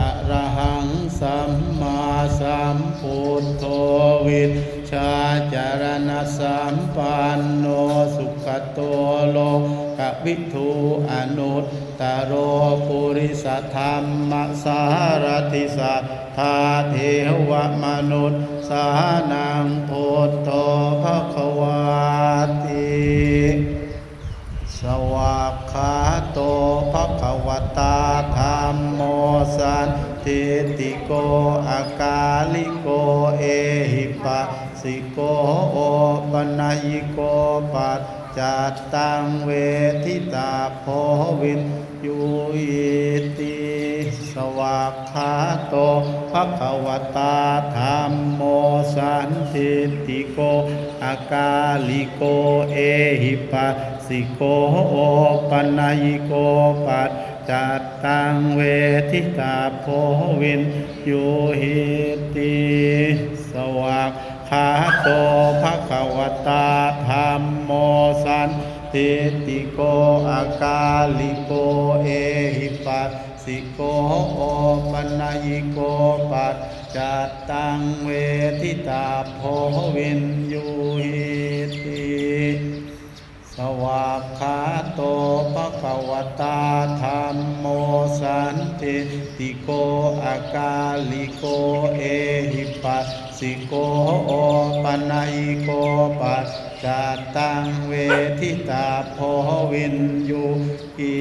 ອະລະຫັງ ສຳມາສຳພຸດໂທ ວິຊາຈະລະນະສຳປັນໂນ ສຸກະໂຕ ໂລກະວິທູ ອະນຸດຕະໂລ ປຸລິສະທຳມະສາລະຖິ ສັດຖາເທວະມະນຸດສານັງ ພຸດໂທ ພະຄະວາຕິ. ສະຫວາກຂາໂຕ ພະຄະວະຕາ ທຳໂມ ສັນທິດຖິໂກ ອະກາລິໂກ ເອຫິປັດສິໂກ ໂອປະນະຍິໂກ ປັດຈັດຕັງ ເວທິຕາໂພ ວິນ ຢູຫິຕິ. ສະຫວາກຂາໂຕ ພະຄະວະຕາ ທຳໂມ ສັນທິດຖິໂກ ອະກາລິໂກ ເອຫິປັດສິໂກ ໂອປະນະຍິໂກ ປັດຈັດຕັງ ເວທິຕາໂພ ວິນ ຢູຫິຕິ. ສະຫວາກຂາໂຕ ພະຄະວະຕາ ທຳໂມ ສັນທິດຖິໂກ ອະກາລິໂກ ເອຫິປັດສິໂກ ໂອປະນະຍິໂກ ປັດຈັດຕັງ ເວທິຕາໂພ ວິນ ຢູຫິຕິ. ສະຫວາກຂາໂຕ ພະຄະວະຕາ ທຳໂມ ສັນທິດຖິໂກ ອະກາລິໂກ ເອຫິປັດສິໂກ ໂອປະນະຍິໂກ ປັດຈັດຕັງ ເວທິຕາໂພ ວິນ ຢູຫິ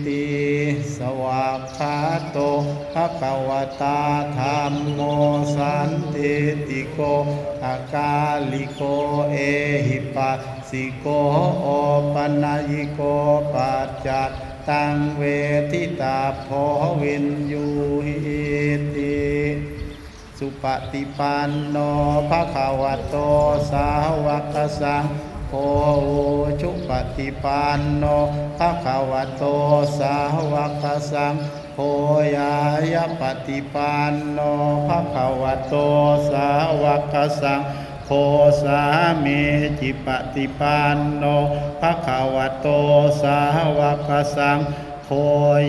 ຕິ. ສະຫວາກຂາໂຕ ພະຄະວະຕາ ທຳໂມ ສັນທິດຖິໂກ ອະກາລິໂກ ເອຫິປັດສິໂກ ໂອປະນະຍິໂກ ປັດຈັດຕັງ ເວທິຕາໂພ ວິນ ຢູຫິຕິ. ສຸປະຕິປັນໂນ ພະຄະວະໂຕ ສາວະກະສັງໂຄ ອຸຈຸປະຕິປັນໂນ ພະຄະວະໂຕ ສາວະກະສັງໂຄ ຍາຍະປະຕິປັນໂນ ພະຄະວະໂຕ ສາວະກະສັງໂຄ ສາມີຈິປະຕິປັນໂນ ພະຄະວະໂຕ ສາວະກະສັງໂຄ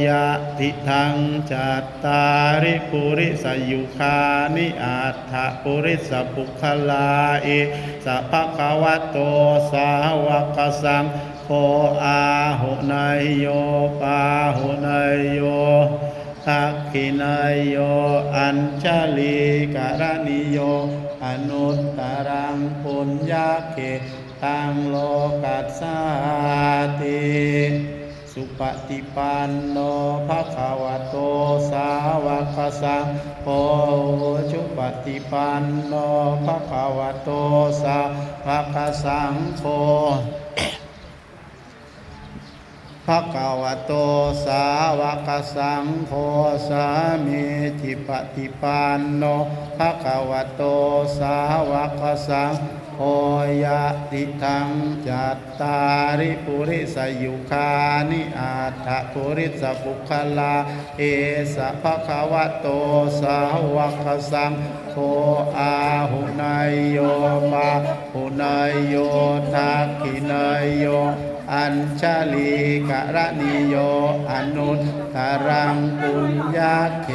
ຍະທິທັງ ຈັດຕາລິ ປຸລິສະຍຸຄານິ ອັດຖະປຸລິສະປຸກຄະລາ ເອສະ ພະຄະວະໂຕ ສາວະກະສັງໂຄ ອາຫຸເນຍໂຍ ປາຫຸເນຍໂຍ ທັກຂິເນຍໂຍ ອັນຊະລີກະລະນິໂຍ ອະນຸດຕະລັງ ປຸນຍະເຂຕັງ ໂລກັດສາຕິ. ສຸປະຕິປັນໂນ ພະຄະວະໂຕ ສາວະກະສັງໂຄ ອຸຈຸປະຕິປັນໂນ ພະຄະວະໂຕ ສາວະກະສັງໂຄ ພະຄະວະໂຕ ສາວະກະສັງໂຄ ສາມີຈິປະຕິປັນໂນ ພະຄະວະໂຕ ສາວະກະສັງໂຄ ຍະຕິທັງ ຈັດຕາລິ ປຸລິສະຍຸຄານິ ອັດຖະປຸລິສະປຸກຄະລາ ເອສະ ພະຄະວະໂຕ ສາວະກະສັງໂຄ ອາຫຸເນຍໂຍ ປາຫຸເນຍໂຍ ທັກຂິເນຍໂຍ ອັນຊະລີກະລະນິໂຍ ອະນຸດຕະລັງ ປຸນຍະເຂ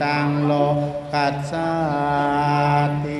ຕັງ ໂລກັດສາຕິ.